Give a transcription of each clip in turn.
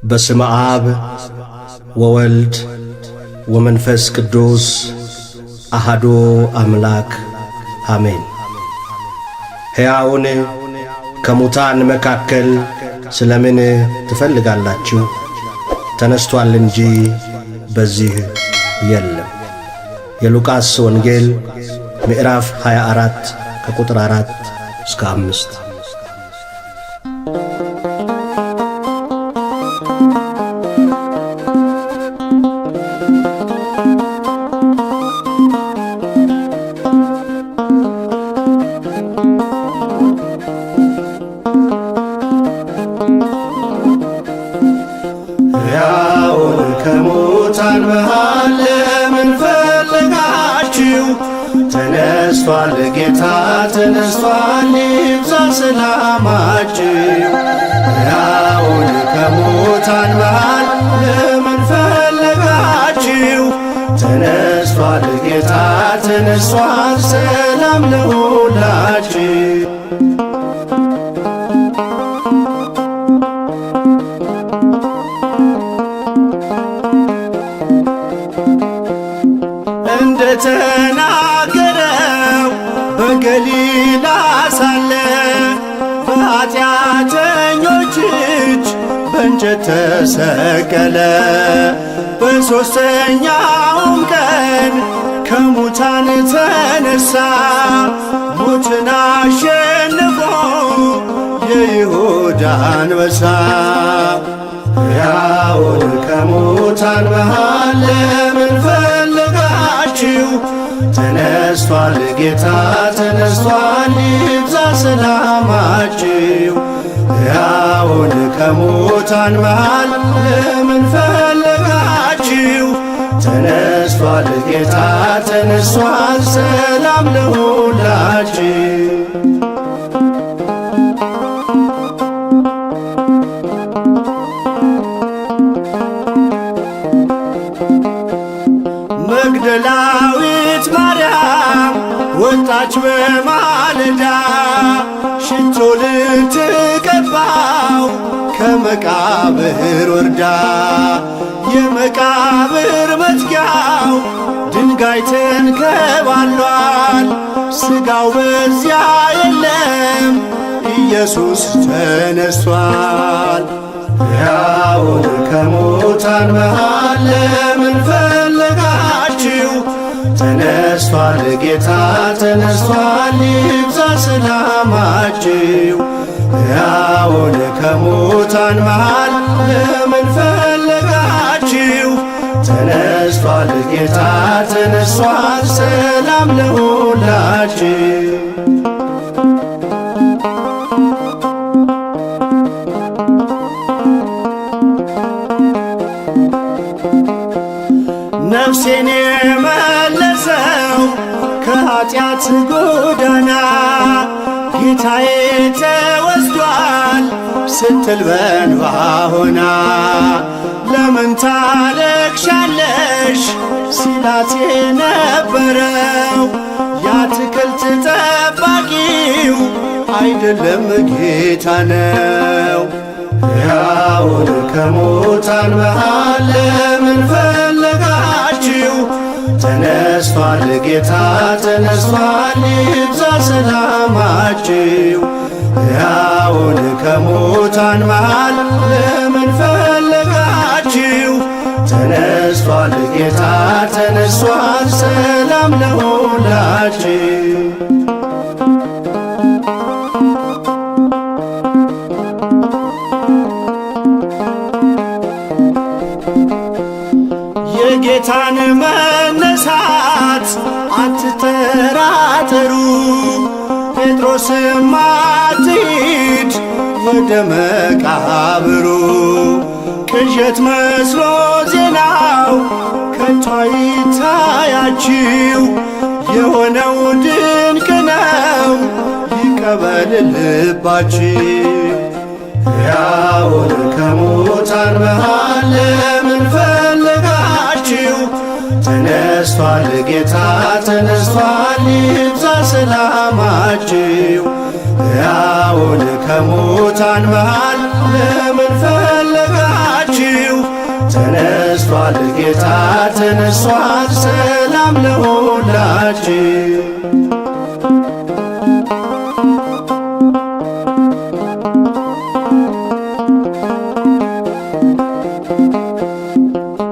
በስመ አብ ወወልድ ወመንፈስ ቅዱስ አሐዱ አምላክ አሜን። ሕያውን ከሙታን መካከል ስለምን ትፈልጋላችሁ? ተነስቶአል እንጂ በዚህ የለም። የሉቃስ ወንጌል ምዕራፍ 24 ከቁጥር 4 እስከ 5። ሕያውን ከሙታን መሃል ለምን ፈለጋችሁ? ተነስቷል ጌታ ተነስቷል፣ ይብዛ ሰላማችሁ። ሕያውን ከሙታን መሃል ለምን ፈለጋችሁ? ተነስቷል ጌታ ተነስቷል፣ ሰላም ለሁላችሁ። እንደተናገረው በገሊላ ሳለ በኃጢአተኞች እጅ በእንጨት ተሰቀለ። በሦስተኛውም ቀን ከሙታን ተነሣ፣ ሞትን አሸንፎ የይሁዳ አንበሳ። ሕያውን ከሙታን መሃል ለምን ፈለጋችሁ? ተነስቷል ጌታ ተነስቷል፣ ይብዛ ሰላማችሁ። ሕያውን ከሙታን መሃል ለምን ፈለጋችሁ? ተነስቷል ጌታ ተነስቷል፣ ሰላም ለሁላችሁ። መግደላዊት ማርያም ወጣች በማለዳ ሽቶ ልትቀባው ከመቃብር ወርዳ፣ የመቃብር መዝጊያው ድንጋይ ተንከባሏል፣ ሥጋው በዚያ የለም ኢየሱስ ተነስቷል። ሕያውን ከሙታን መሃል ለምን ፈለጋችሁ? ተነስቷል ጌታ ተነስቷል፣ ይብዛ ሰላማችሁ። ሕያውን ከሙታን መሃል ለምን ፈለጋችሁ? ተነስቷል ጌታ ተነስቷል፣ ሰላም ለሁላችሁ። ነፍሴን የመለሰው ከኃጢአት ጎዳና ጌታዬ ተወስዷል ስትል በእንባ ሆና፣ ለምን ታለቅሻለሽ ሲላት የነበረው የአትክልት ጠባቂው አይደለም ጌታ ነው። ሕያውን ከሙታን መሃል ለምን ፈለጋችሁ? ተነስቷል ጌታ ተነስቷል፣ ይብዛ ሰላማችሁ። ሕያውን ከሙታን መሃል ለምን ፈለጋችሁ? ተነስቷል ጌታ ተነስቷል፣ ሰላም ለሁላችሁ። የጌታን መነሳት አትጠራጠሩ፣ ጴጥሮስም አትሂድ ወደ መቃብሩ። ቅዠት መስሎ ዜናው ከቶ አይታያችሁ፣ የሆነው ድንቅ ነው ይቀበል ልባችሁ። ሕያውን ከሙታን መሃል ለምን ፈለጋችሁ? ተነስቷል ጌታ ተነስቷል፣ ይብዛ ሰላማችሁ። ሕያውን ከሙታን መሃል ለምን ፈለጋችሁ? ተነስቷል ጌታ ተነስቷል፣ ሰላም ለሁላችሁ።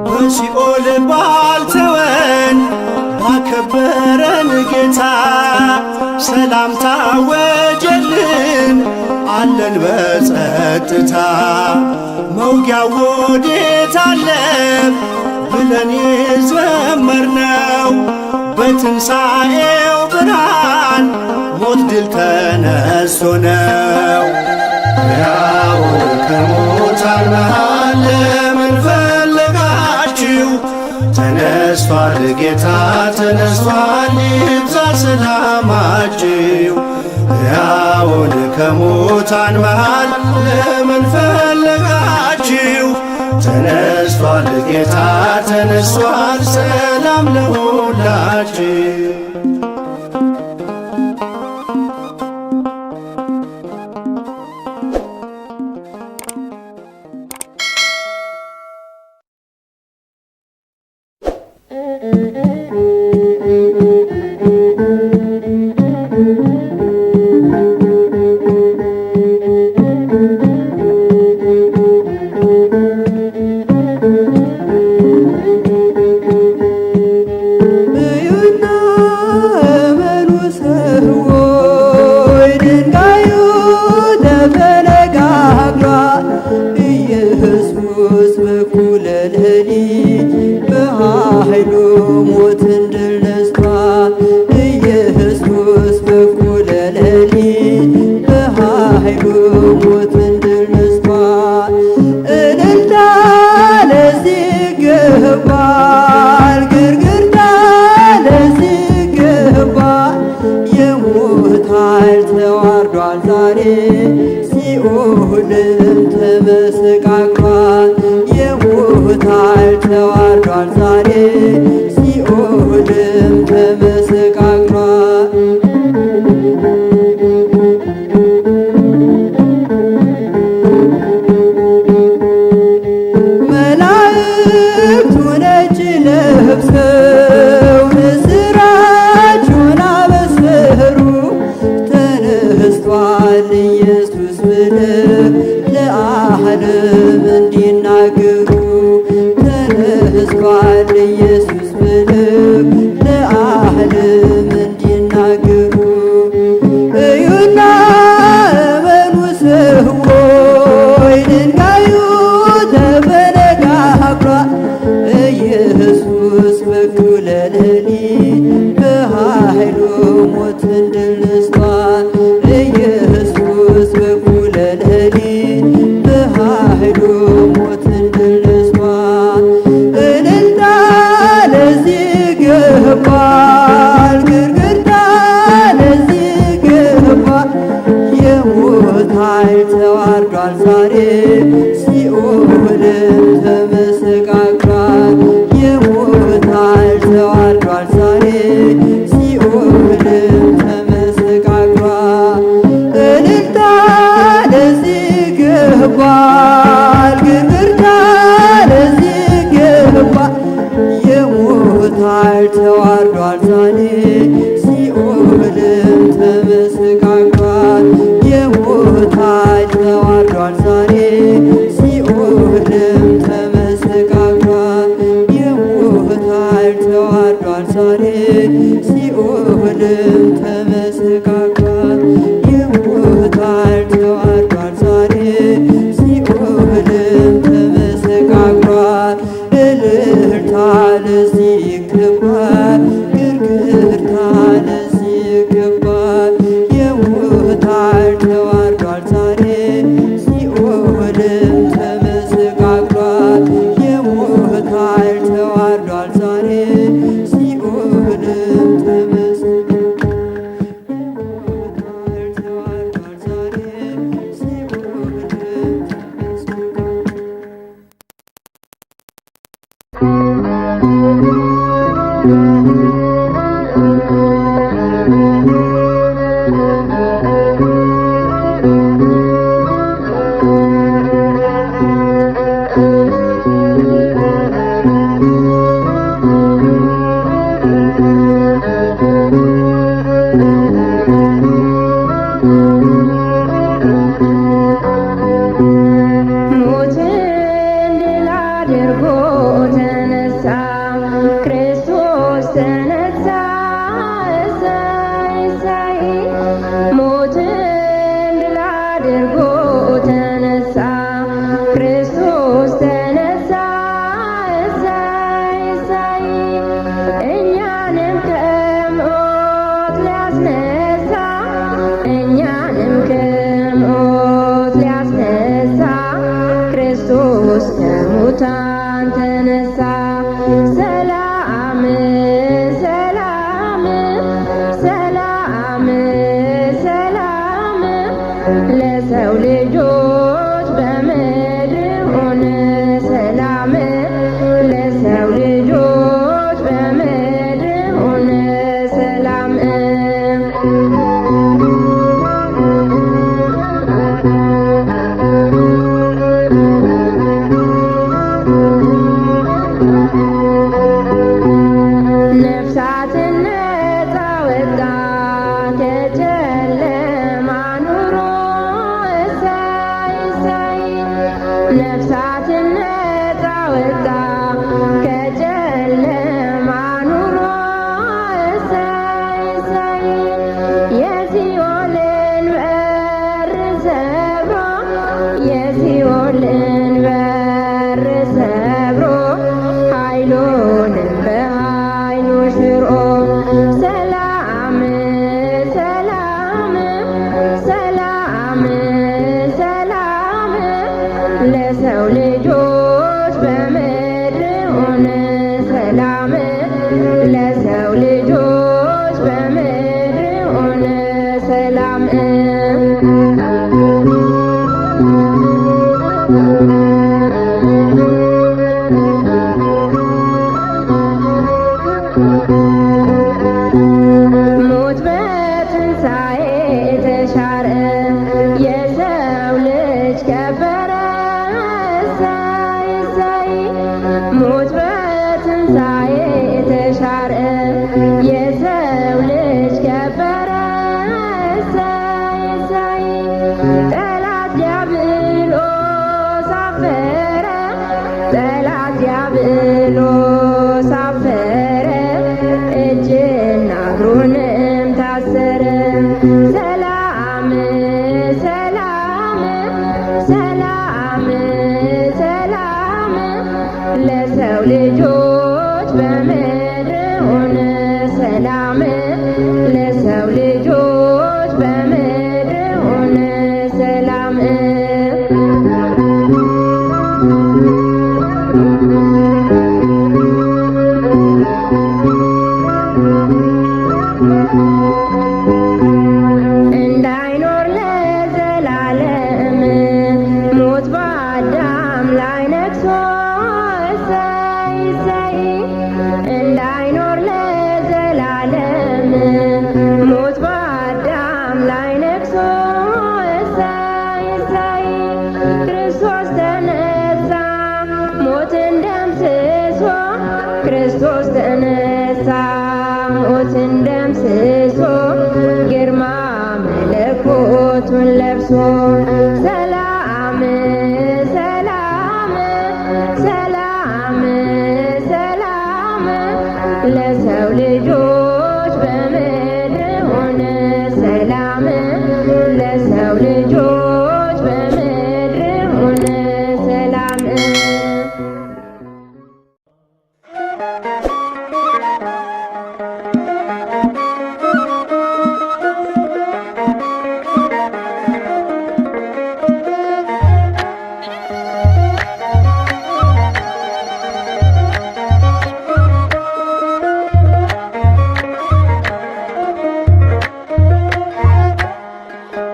በሲኦል ባልተወን ባከበረን ጌታ ሰላም ታወጀልን አለን በጸጥታ። መውጊያው ወዴት አለ ብለን የዘመርነው በትንሣኤው ብርሃን ሞት ድል ተነስቶ ነው። ሕያውን ከሙታን መሃል ለምን ፈለጋችሁ? ተነስቷል ጌታ ተነስቷል፣ ይብዛ ሰላማችሁ። ሕያውን ከሙታን መሃል ለምን ፈለጋችሁ? ተነስቷል ጌታ ተነስቷል፣ ሰላም ለሁላችሁ። እዩና እመኑ ሰዎች ድንጋዩ ተፈነቃቅሏል። ኢየሱስ በኩለ ሌሊት በኃይሉ ሞትን ድል ነስቷል። ኢየሱስ በኩለ ሌሊት በኃይሉ ሞትን ድል ነስቷል። እልልታ ለዚህ ይገባል፣ ግርግርታ ለዚህ ይገባል። የሞት ኃይል ተዋርዷል ዛሬ ሲኦልም ተመሰቃቅሏል። የሞት ኃይል ተዋርዷል ዛሬ ሲኦልም ተመሰቃቅሏል። መላእክቱ ነጭ ለብሰው ምስራቹን አበሰሩ። ተነስቷል ኢየሱስ ብለው ለዓለም እንዲናገሩ። ተነስቷል ኢየሱስ ብለው ለዓለም እንዲናገሩ። እዩና እመኑ ሰዎች ድንጋዩ ተፈነቃቅሏል። ኢየሱስ በኩለ ሌሊት በኃይሉ ሞትን ድል ነስቷል። ኢየሱስ በኩለ ሌሊት በኃይሉ ሞትን ድል ነስቷል። እልልታ ለዚህ ይገባል፣ ግርግርታ ለዚህ ይገባል። የሞት ኃይል ተዋርዷል ዛሬ ሲኦልም ተመሰቃቅሏል። የሞት ኃይል ተዋርዷል ዛሬ ሲኦልም ተመሰቃቅሏል። እልልታ ለዚህ ይገባል፣ ግርግርታ ለዚህ ይገባል። የሞት ኃይል ተዋርዷል ዛሬ ሲኦልም ተመሰቃቅሏል። የሞት ኃይል ተዋርዷል ዛሬ ሲኦልም ተመሰቃቅሏል። የሞት ኃይል ተዋርዷል ዛሬ ሲኦልም ተመሰቃቅሏል። የሞት ኃይል ተዋርዷል ዛሬ ሲኦልም ተመሰቃቅሏል። እልልታ ለዚህ ይገባል፣ ግርግርታ ለዚህ ይገባል። የሞት ኃይል ተዋርዷል ዛሬ ሲኦልም ተመሰቃቅሏል። የሞት ኃይል ተዋርዷል ዛሬ ሲኦልም ተመሰቃቅሏል። የሞት ኃይል ተዋርዷል ዛሬ ሲኦልም ተመሰቃቅሏል። ከሙታን ተነሳ። ሰላም ሰላም ሰላም ሰላም ለሰው ልጆች በምድር ሆነ ሰላም ለሰው ልጆች በምድር ሆነ ሰላም። ነፍሳትን ነፃ ወጣ ከጨለማ ኑሮ እሰይ እሰይ ነፍሳትን ነፃ ወጣ ከጨለማ ኑሮ እሰይ እሰይ የሲኦልን በር ሰብሮ የሲኦልን በር ሰብሮ ኃይሉንም በኃይሉ ሽሮ ሰላም ሰላም ሰላም ሰላም ለሰው ልጆች በምድር ሆነ ሰላም ለሰው ልጆች በምድር ሆነ ሰላም። ሞት በትንሣኤ ተሻረ፣ የሰው ልጅ ከበረ። እሰይ እሰይ ሞት በትንሣኤ ተሻረ፣ የሰው ልጅ ከበረ። እሰይ እሰይ ጠላት ዲያብሎስ አፈረ፣ ጠላት ዲያብሎስ አፈረ፣ እጅና እግሩንም ታሰረ። ሰላም ሰላም ሰላም ሰላም ለሰው ልጆች በምድር ሆነ ሰላም ለሰው ልጆች በምድር ሆነ ሰላም። እንዳይኖር ለዘላለም ሞት በአዳም ላይ ነግሶ እሰይ እሰይ እንዳይኖር ለዘላለም ሞት በአዳም ላይ ነግሶ እሰይ እሰይ ክርስቶስ ተነሳ ሞትን ደምስሶ ክርስቶስ ተነሳ ሞትን ደምስሶ ግርማ መለኮቱን ለብሶ ሰላም ሰላም ሰላም ሰላም ለሰው ልጆች በምድር ሆነ ሰላም ለሰው ልጆች በምድር ሆነ ሰላም።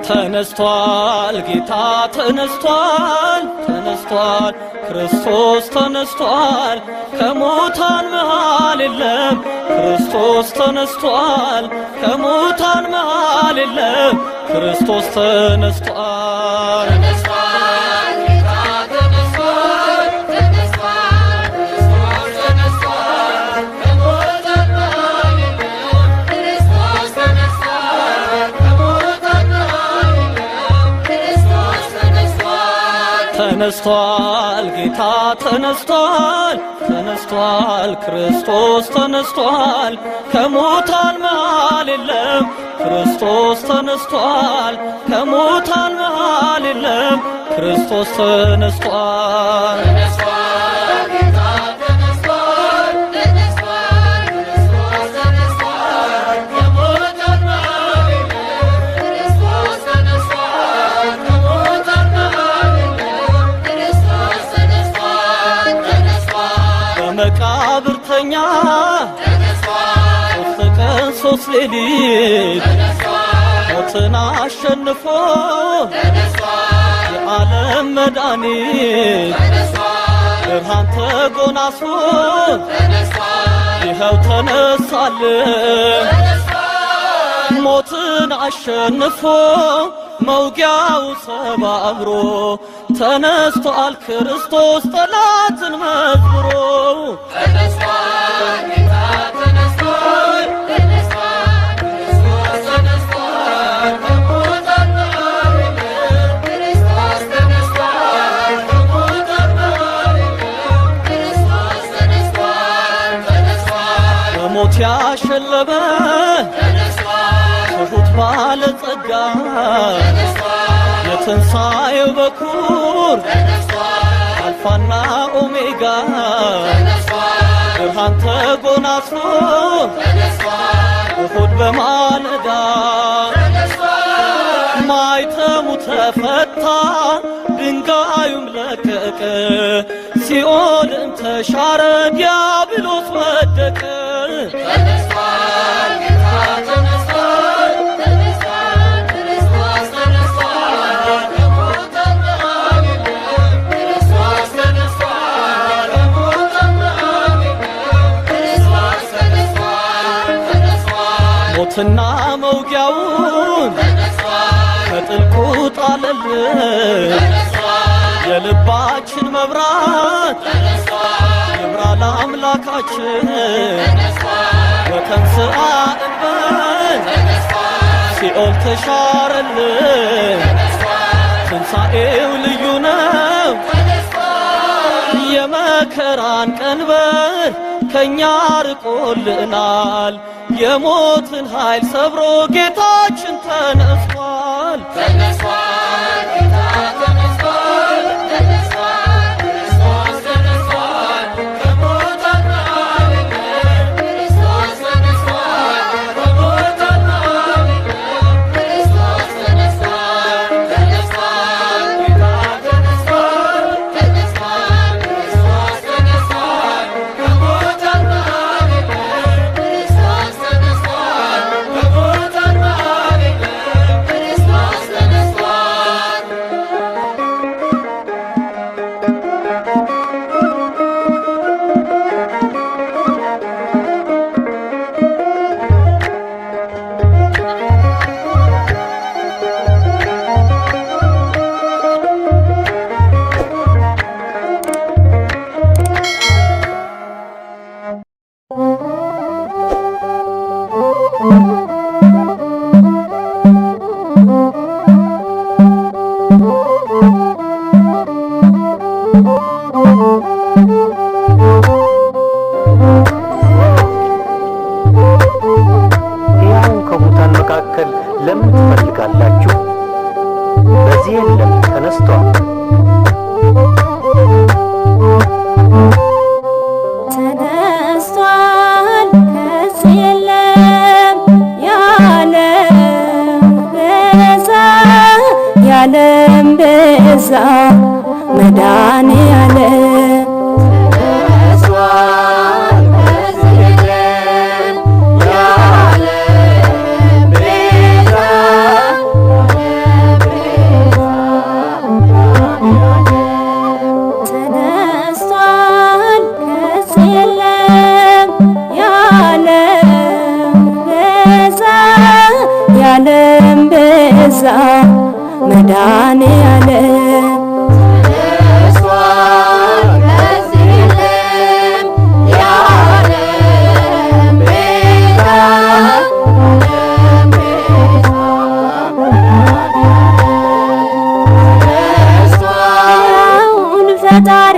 ተነስቷል ጌታ ተነስቷል፣ ተነስቷል ክርስቶስ ተነስቷል፣ ከሙታን መሃል የለም። ክርስቶስ ተነስቷል፣ ከሙታን መሃል የለም። ክርስቶስ ተነስቷል። ተነስቷል ጌታ ተነስቷል፣ ተነስቷል ክርስቶስ ተነስቷል፣ ከሙታን መሃል የለም። ክርስቶስ ተነስቷል፣ ከሙታን መሃል የለም። ክርስቶስ ተነስቷል። በመቃብር ተኛ ሶስት ቀን ሶስት ሌሊት ሞትን አሸንፎ የዓለም መድኃኒት ብርሃን ተጎናጽፎ ይኸው ተነሳልን። ሞትን አሸንፎ መውጊያው ሰባብሮ ተነስቷል ክርስቶስ ጠላትን መዝብሮ። በሞት ያሸለበ ትሑት ባለጸጋ የትንሣኤው በኩር አልፋና ኦሜጋ ብርሃን ተጎናጽፎ እሁድ በማለዳ ማኅተሙ ተፈታ ድንጋዩም ለቀቀ ሲኦልም ተሻረ ዲያብሎስ ወደቀ። ሞትና መውጊያውን ከጥልቁ ጣለልን። የልባችን መብራት ይብራ ለአምላካችን። ወተንሥአ እንበል ሲኦል ተሻረልን። ትንሣኤው ልዩ ነው። የመከራን ቀንበር ከኛ ርቆልናል። የሞትን ኃይል ሰብሮ ጌታችን ተነስቷል። ሕያውን ከሙታን መካከል ለምን ትፈልጋላችሁ? በዚህ የለም፣ ተነስቷል። ተነስቷል ከዚህ የለም የዓለም ቤዛ የዓለም ቤዛ መድኃኔዓለም ተነስቷል ከዚህ የለም የዓለም ቤዛ ተነስቷል ከዚህ የለም የዓለም ቤዛ የዓለም ቤዛ መድኃኔዓለም ተነስቷል ከዚህ የለም የዓለም ቤዛ የዓለም ቤዛ ተነስቷል ሕያውን ፈጣሪ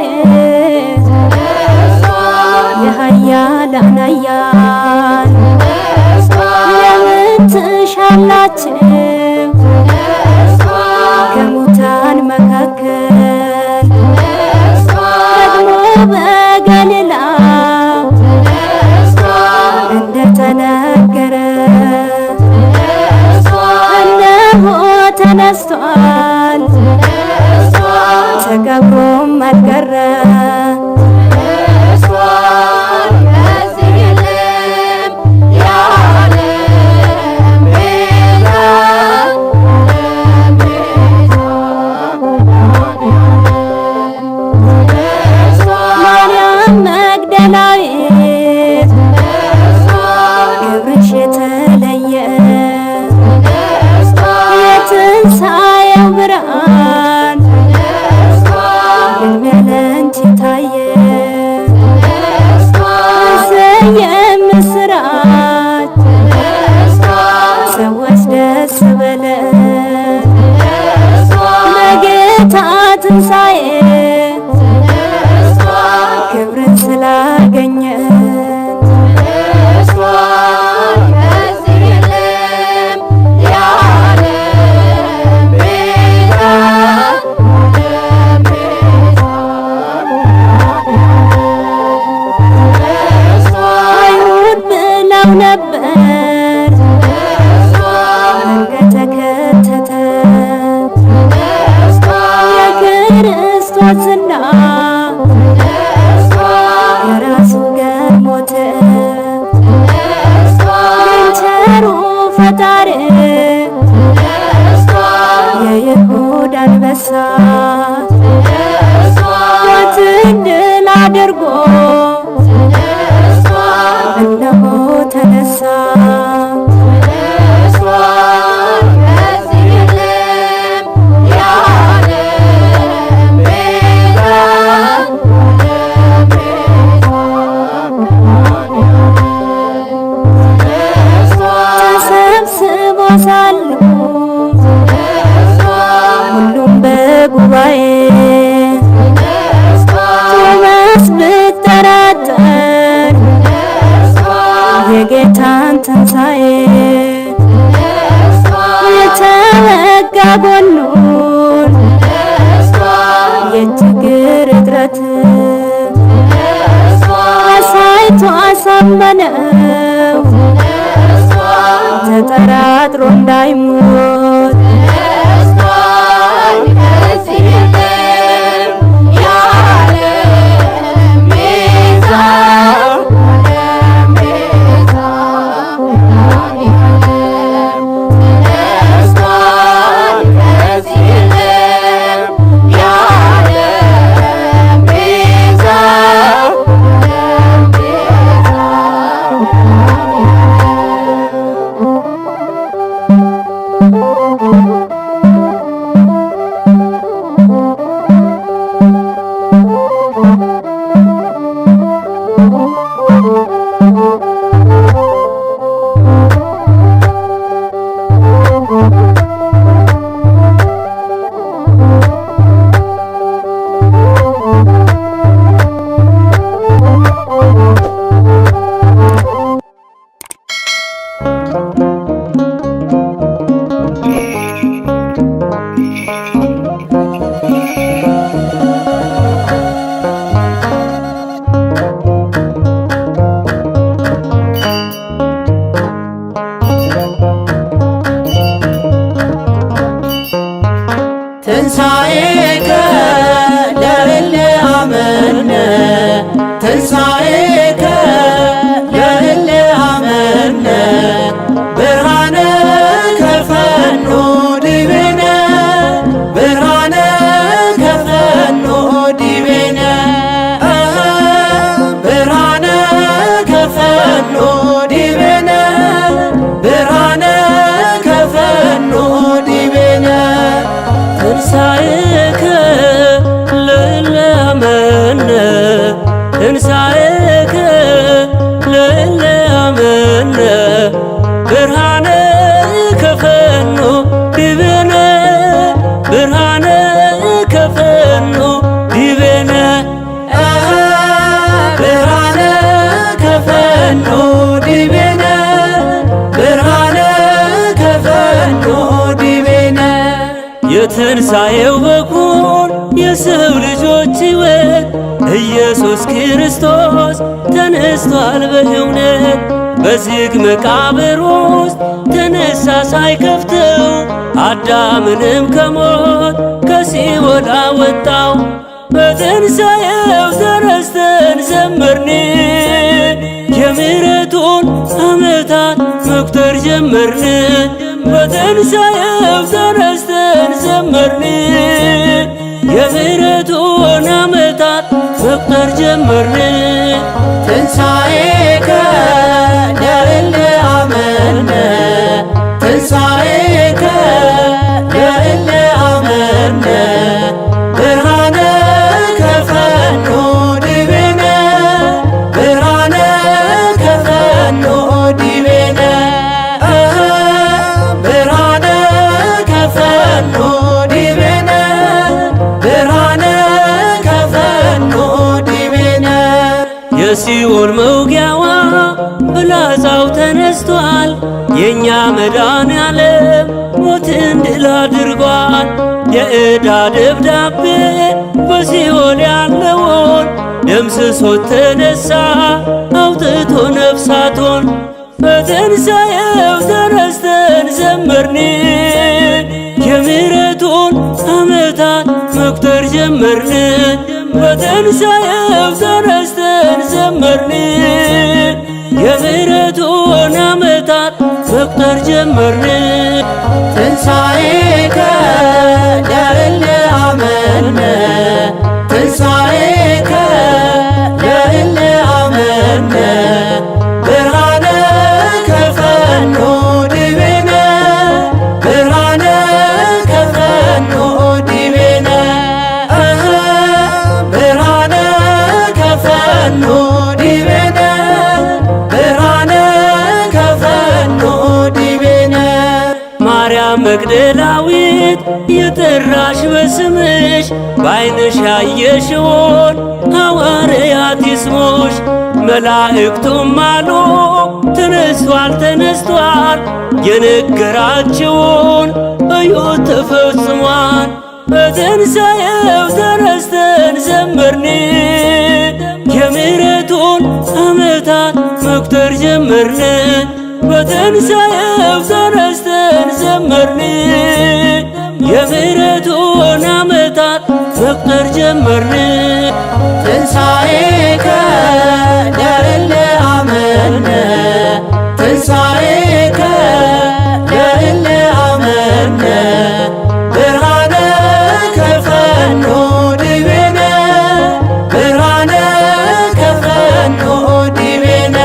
ተነስቷል የኃያላን ኃያል ተነስቷል ለምን ትሻላችሁ ተነስቷል ከሙታን መካከል? አድርጎ እነሆ ተነሳ። ተነስቷል ከዚህ የለም የዓለም ቤዛ የዓለም ቤዛ ተነስቷል ተሰብስቦ ሳሉ ተነስቷል ሁሉም በጉባኤ ተነስቷል ቶማስ ብጠራጠር ተነስቷል የጌታን ትንሣኤ ተነስቷል የተወጋ ጎኑን ተነስቷል የእጅ እግር እጥረት ተነስቷል አሳይቶ አሳመነው ተነስቷል ተጠራጥሮ እንዳይሞት። ተነስቷል ከዚህ የለም የዓለም ቤዛ የዓለም ቤዛ መድኃኔዓለም ተነስቷል ከዚህ የለም የዓለም ቤዛ የዓለም ቤዛ መድኃኔዓለም ትንሣኤከ ለእለ አመነ ትንሣኤከ ለእለ አመነ ብርሃነ ከፈኑ ዲቤነ ብርሃነ ከፈኑ ዲቤነ ብርሃነ ከፈኑ ዲቤነ ብርሃነ ከፈኑ ዲቤነ ትንሣኤከ ለእለ አመነ ትንሣኤከ ለእለ አመነ ብርሃነ ከፈኑ ዲቤነ ብርሃነ ከፈኑ ዲቤነ ብርሃነ ከፈኑ ዲቤነ ብርሃነ ከፈኑ ዲቤነ የትንሣኤው በኩር የሰው ልጆች ሕይወት ኢየሱስ ክርስቶስ ተነስቷል በእውነት። በዝግ መቃብር ውስጥ ተነሳ ሳይከፍተው አዳምንም ከሞት ከሲኦል አወጣው። በትንሣኤው ተነስተን ዘመርን የምሕረቱን ዓመታት መቁጠር ጀመርን። በትንሣኤው ተነስተን ዘመርን የምሕረቱን ዓመታት መቁጠር ጀመርን። ትንሣኤከ ለእለ አመነ ትንሣኤከ ለእለ አመነ ብርሃነ ከፈኑ ዲቤነ ብርሃነ ከፈኑ ዲቤነ ብርሃነ ከፈኑ ዲቤነ ብርሃነ ከፈኑ ዲቤነ የሲኦል መውጊያዋ ፍላጻው ተነስቷል። የእኛ መድኃኔዓለም ሞትን ድል አድርጓል። የዕዳ ደብዳቤ በሲኦል ያለውን ደምስሶት ተነሳ አውጥቶ ነፍሳቱን። በትንሣኤው ተነስተን ዘመርን የምሕረቱን ዓመታት መቁጠር ጀመርን። በትንሣኤው ተነስተን ዘመርን የምሕረቱን ዓመታት መቁጠር ጀመርን። ትንሣኤከ ለእለ አመነ ትንሣኤከ መግደላዊት የጠራሽ በስምሽ ባይንሽ ያየሽውን ሐዋርያት ይስሙሽ። መላእክቱም አሉ ተነስቷል ተነስቷል፣ የነገራችውን እዩት ተፈጽሟል። በትንሣኤው ተነስተን ዘመርን፣ የምሕረቱን ዓመታት መቁጠር ጀመርን። በትንሣኤው ተነስተን ዘመርን፣ የምሕረቱን ዓመታት መቁጠር ጀመርን። ትንሣኤከ ለእለ አመነ፣ ትንሣኤከ ለእለ አመነ፣ ብርሃነከ ፈኑ ዲቤነ፣ ብርሃነከ ፈኑ ዲቤነ፣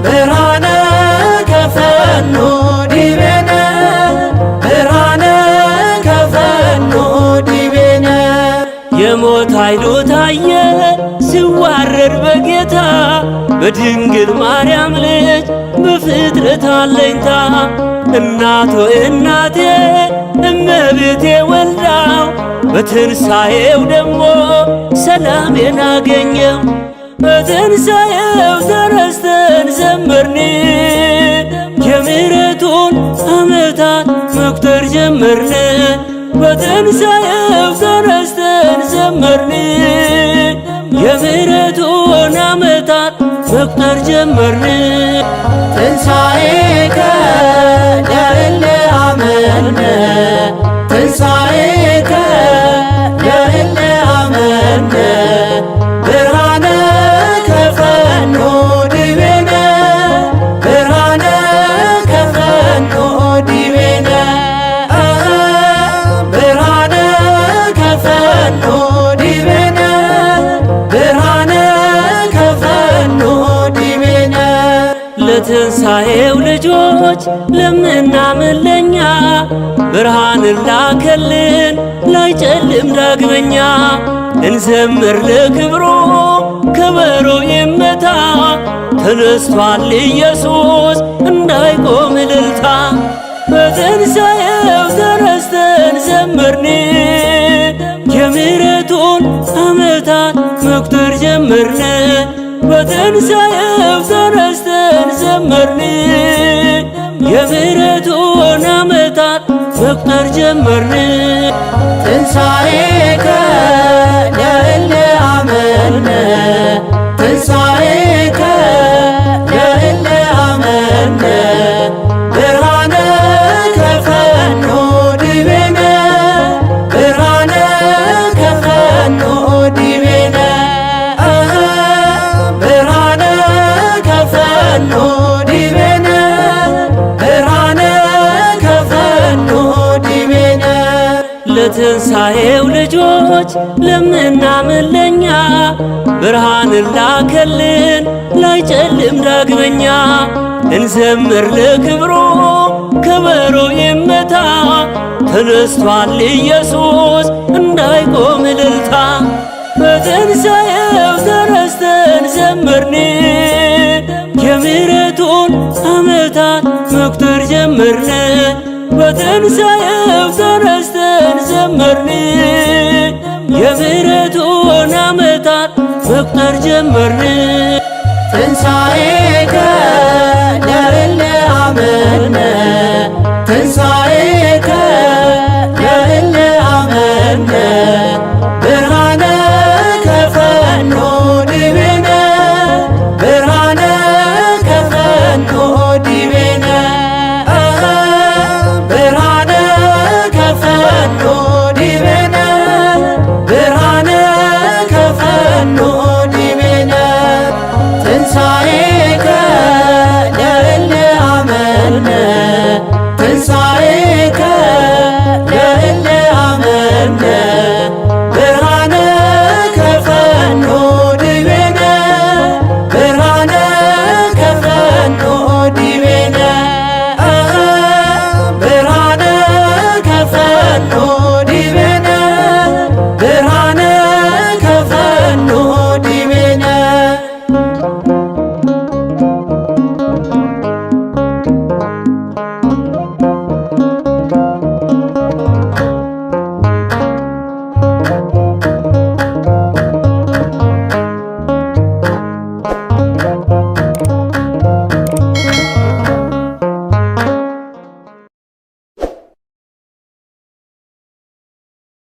ብርሃነከ ፈኑ ዲቤነ፣ ብርሃነከ ፈኑ ዲቤነ። የሞት ኃይሉ ታየ ሲዋረድ በጌታ በድንግል ማርያም ልጅ በፍጥረት አለኝታ። እናቶ እናቴ እመቤቴ ወልዳው በትንሣኤው ደግሞ ሰላሜን አገኘው። በትንሣኤው ተነስተን ዘመርን፣ የምሕረቱን ዓመታት መቁጠር ጀመርን። በትንሣኤው ተነስተን ዘመርን፣ የምሕረቱን ዓመታት መቁጠር ጀመርን። ትንሣኤከ ለእለ አመነ፣ ትንሣኤከ ለእለ አመነ፣ ብርሃነከ ፈኑ ዲቤነ፣ ብርሃነከ ፈኑ ዲቤነ፣ ብርሃነከ ፈኑ ዲቤነ፣ ብርሃነከ ፈኑ ዲቤነ። ለትንሣኤው ልጆች ለምናምን ለኛ ብርሃንን ላከልን ላይጨልም ዳግመኛ። እንዘምር ለክብሩ ከበሮ ይመታ፣ ተነስቷል ኢየሱስ እንዳይቆም እልልታ። በትንሣኤው ተነስተን ዘመርን፣ የምሕረቱን ዓመታት መቁጠር ጀመርን። በትንሣኤው ተነስተን ዘመርን፣ የምሕረቱን ዓመታት መቁጠር ጀመርን። ትንሣኤከ ለእለ አመነ፣ ትንሣኤከ ለእለ አመነ፣ ብርሃነከ ፈኑ ዲቤነ፣ ብርሃነከ ፈኑ ዲቤነ፣ ብርሃነከ ፈኑ ዲቤነ፣ ብርሃነከ ፈኑ ዲቤነ። ለትንሣኤው ልጆች ለምናምን ለኛ ብርሃንን ላከልን ላይጨልም ዳግመኛ። እንዘምር ለክብሩ ከበሮ ይመታ፣ ተነስቷል ኢየሱስ እንዳይቆም እልልታ። በትንሣኤው ተነስተን ዘመርን፣ የምሕረቱን ዓመታት መቁጠር ጀመርን። በትንሣኤው ተነስተን ዘመርን፣ የምሕረቱን ዓመታት መቁጠር ጀመርን። ትንሣኤከ ለእለ አመነ፣ ትንሣኤከ